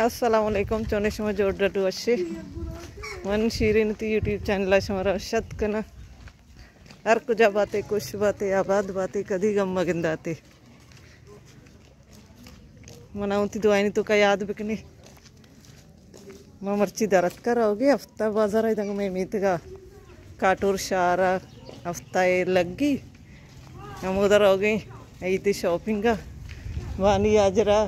السلام علیکم، چونے شما؟ جوڑ ڈڈ وشے؟ من شیرین تی یوٹیوب چینل ءَ شما را شت کناں۔ ہر کجا باتے، خوش باتے، آباد باتے، کدی غم مگنداتے۔ منا وتی دعائنی توکا یاد بکنے۔ ما مرچی درتکا روگے ہفتہ بازار ءَ، دنگ مئے میتگا کاٹور شہر ءَ ہفتہ ءَ لگی۔ ہمودا روگے عید شاپنگ ءَ۔ بانی حاجرہ۔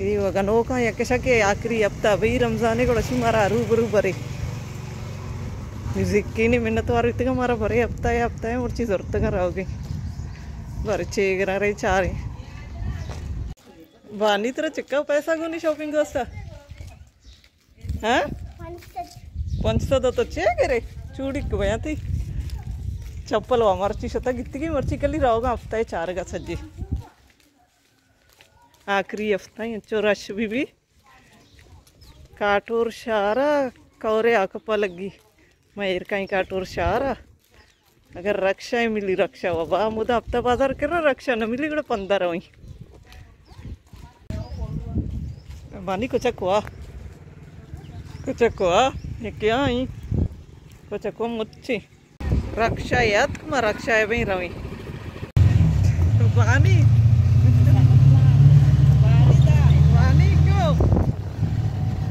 اے وگنوکاں یک شکے آخری ہفتہ بھئی رمضان ءَ، گڑا شی مارا روبرو برے۔ میوزک کی نی منت وار بیتگا مارا برے ہفتہ ءَ، ہفتہ ءَ مرچی زرتگا روگے۔ برے چے گرا رے چاریں۔ بانی ترا چکا پیسہ گونی شاپنگ واسطہ؟ ہاں؟ پنچ سد۔ تو چے گرے؟ چوڑی کو بیاتی۔ چپل وا مرچی شتا گتگی، مرچی کلی روگا ہفتہ ءَ چارگا سجے۔ آخری ہفتہ ءَ انچو رش بی بی۔ کاٹور شہر ءَ کورے آ کپا لگی۔ ما ایر کائیں کاٹور شہر ءَ۔ اگر رکشہ ءَ ملی، رکشہ وا با، ہمودا ہفتہ بازار کرا رکشہ نہ ملی، گڑا پندا رویں۔ بانی کچک وا، کچک وا، یہ کیا ہیں؟ کچک وا مچی۔ رکشہ یاتک، ما رکشہ ءَ بیں رویں۔ بانی۔ بانی کو۔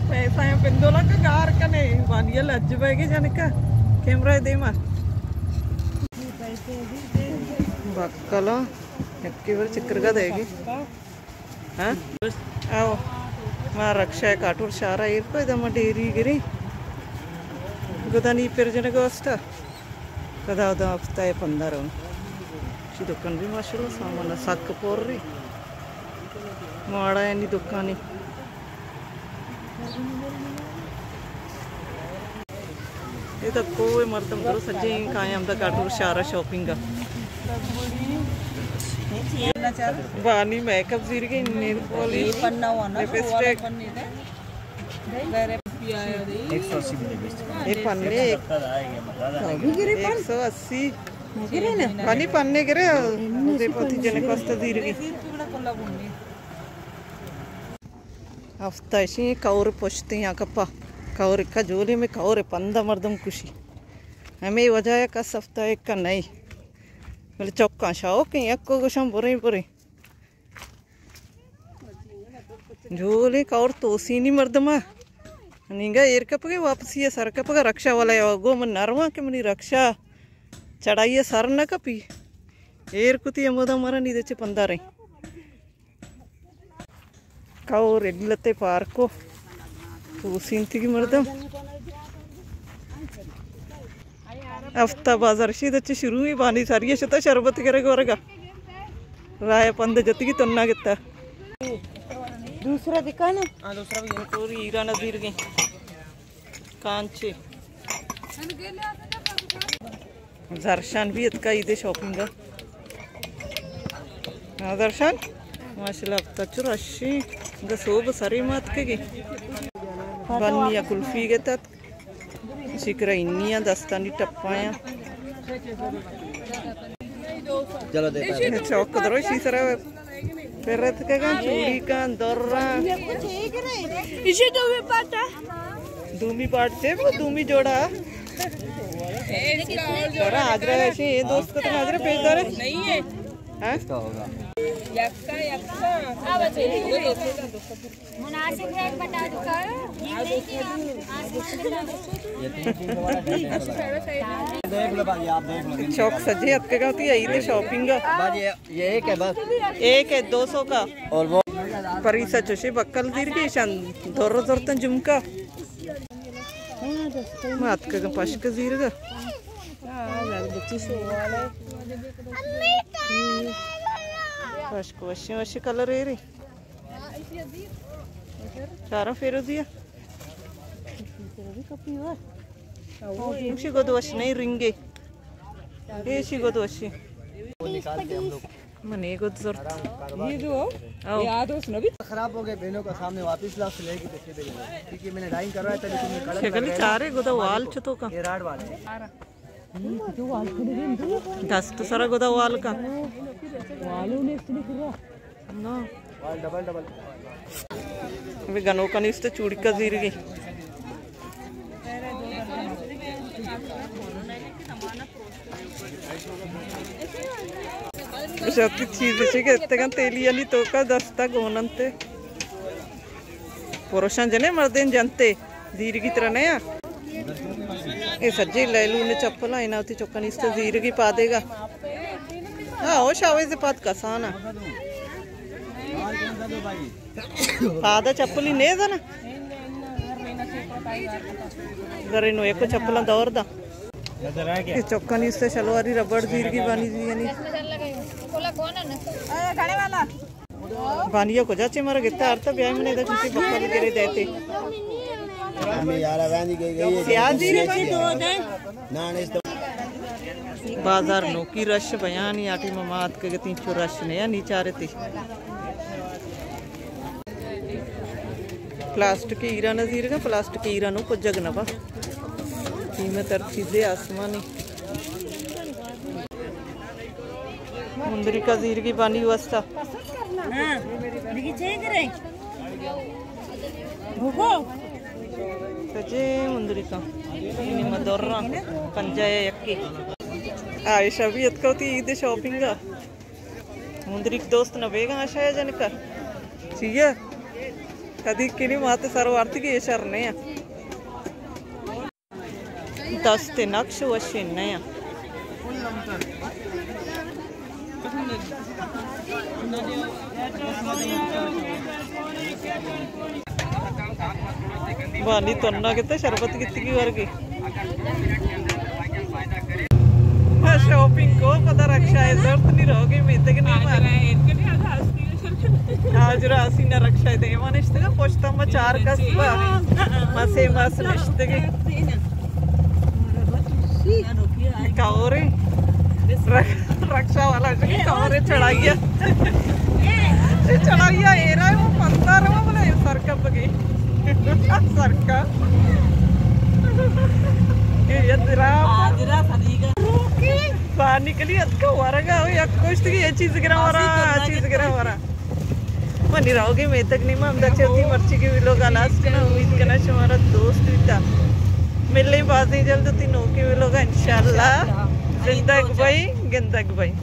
پیسہ ءَ پندولا کا گار کنے۔ بانی لج بے گے جنکا۔ کیمرہ دیما۔ بکلا۔ یکی بر چکر کا دے گے۔ ہاں؟ آؤ۔ ما رکشہ ءَ کاٹور شہر ءَ ایر کو، ادا ما ڈیری گریں۔ گدانی پر جنگ واسطہ۔ کدا ادا ہفتہ ءَ پندہ رو۔ چی دکان بھی ماشاءاللہ سامان سک پر ری۔ ماڑا یعنی دکانی۔ اے تو کوئے مردم درو سجیں کائیں ہمدا کاٹور شہر ءَ شاپنگ ءَ۔ بانی میک اپ زیرگے، نیل پالش، لپسٹک۔ ایک سو اسی میں بیچ۔ اے پنے ایک سو اسی۔ بانی پنے گرے، دے پوتی جنے کوستا زیرگے۔ ہفتہ اشی کور پشتی یا کپا۔ کور کا جولی میں کور پندہ مردم کشی۔ ہمیں وجہ ہے کس ہفتہ ایک کا نہیں۔ بلے چوکاں شاوکیں، یک کو گوشاں بریں بریں۔ جولیں کور توسینی مردم ءَ۔ نینگا ایر کپگے واپسی ءَ سر کپگا رکشہ والا ءَ گو من نرواں کہ منی رکشہ چڑھائی ءَ سر نہ کپی۔ ایر کتی ہمودا مرا نی دچے پنداریں۔ کور علت پارکو توسینتگی مردم۔ ہفتہ بازار شی دچے شروع ہی بانی ساری شتا شربت کرے گورگا۔ رائے پند جتگی تنا گتا۔ دوسرا دکان ہے؟ ہاں، دوسرا بھی ہے۔ تو ایران ازیر گئی۔ کانچے۔ زرشان بھی اتکا عید شاپنگ۔ ہاں، زرشان۔ ماشاءاللہ، اب تچو رشی۔ گسوب سری مات کے گی۔ بنی یا کلفی گتا۔ شکر اینی ءَ دستانی ٹپایاں۔ چلو دے۔ چوک دروشی سرا پرت کگا چوڑی کان دراں۔ ایشی دومی پارٹ ہے۔ دومی پارٹ چے وہ دومی جوڑا۔ دورا آجرا ایسے یہ دوست کو تو آجرا پیش دارے۔ نہیں ہے۔ ہاں؟ یکا، یکا۔ مناسب ریٹ بتا دو۔ چوک سجے اتکگا تی عید شاپنگ۔ یہ ایک ہے بس۔ ایک ہے دو سو کا۔ اور وہ پریسا چوشی بکل زیر کی شان دور زورتن جمکا۔ ما اتکگا پشک زیرگا۔ پشک وشی وشی کلر ایری۔ چارا فیروزی ہے۔ ایشی گد وش نہیں رنگے۔ ایشی گد وشی۔ من یہ گد زرت۔ یہ دو۔ او۔ یہ آدوس نبی۔ خراب ہو گئے، بہنوں کا سامنے واپس لا، سلے کی تشریح دے دو۔ کیونکہ میں نے ڈائنگ کروایا تھا، لیکن یہ کلر شکل لگ گیا۔ چارے گدا وال چتو کا۔ یہ راڈ والے۔ دست سرا گدا وال کا۔ نا۔ ابھی گنوکانی است چوڑکا زیرگی۔ شتی چیز چی گتگن تیلی علی توکا دستا گوننتے۔ پروشان جنے مردین جنتے۔ زیرگی ترا نیا۔ اے سجے لیلو نے چپل آئینا ہوتی چکا نیستا زیرگی پادے گا۔ ہاں، او شاوے سے پاد کسانا۔ پادا چپلی نے زنا۔ زرے نو ایک چپلاں دور دا۔ اے چکانی است شلواری ربڑ زیرگی بانی زیانی۔ بانیا کجا چے مارا گتا آرتا بیائے منے دا چنچی بکل گرے دیتے۔ سیاہ زیرگی۔ بازار نوکی رش بیانی آٹی ممات کے گتی چو رش نیا نی چارتی۔ پلاسٹک ایران زیرگا، پلاسٹک ایرانو کجگ نبا۔ قیمت ہر چیزے آسمانی۔ مندری کا زیرگی بانی واسطہ۔ ہاں، دیگه چه کرے؟ بھوگو۔ سجے مندری کا۔ نیمہ دورا پنجاہ یکی۔ عائشہ بھی اتکا ہوتی عید شاپنگ۔ مندریک دوست نہ بیگا آشایا جنکا۔ چیئے؟ کدی کنی ماتے سر وارتی کہ یہ شر نیا۔ دست نقش وشین نیا۔ بانی تنا کتے شربت کتگی ورگی۔ ما شاپنگ کو پدا رکشا ہے زرت نی روگے میتگ نی مار۔ حاجرہ حسینہ رکشا ہے دیوان اشتگا پشتا ما چار کس با۔ ما سے مس نشتگی۔ کورے۔ رک-، رکشہ والا جو کورے چڑھائیا۔ چڑھائیا ایرا ہے وہ پندرہ روا بلا سر کا بگے۔ سر کا۔ یہ درا۔ پانی کلی اتکا ورگا ہو یا کچھ تھی یہ چیز گرا ورا، چیز گرا ورا۔ منی راوگی میتگ نیما ہمدا چہ وتی مرچی کی ویلوگ ءَ ہلاس کناں۔ امید کناں شمارا دوست بیتا۔ ملیں بازیں جلد وتی نوکیں ویلوگ ءَ انشاءاللہ۔ زندگ بئیں، گندگ بئیں۔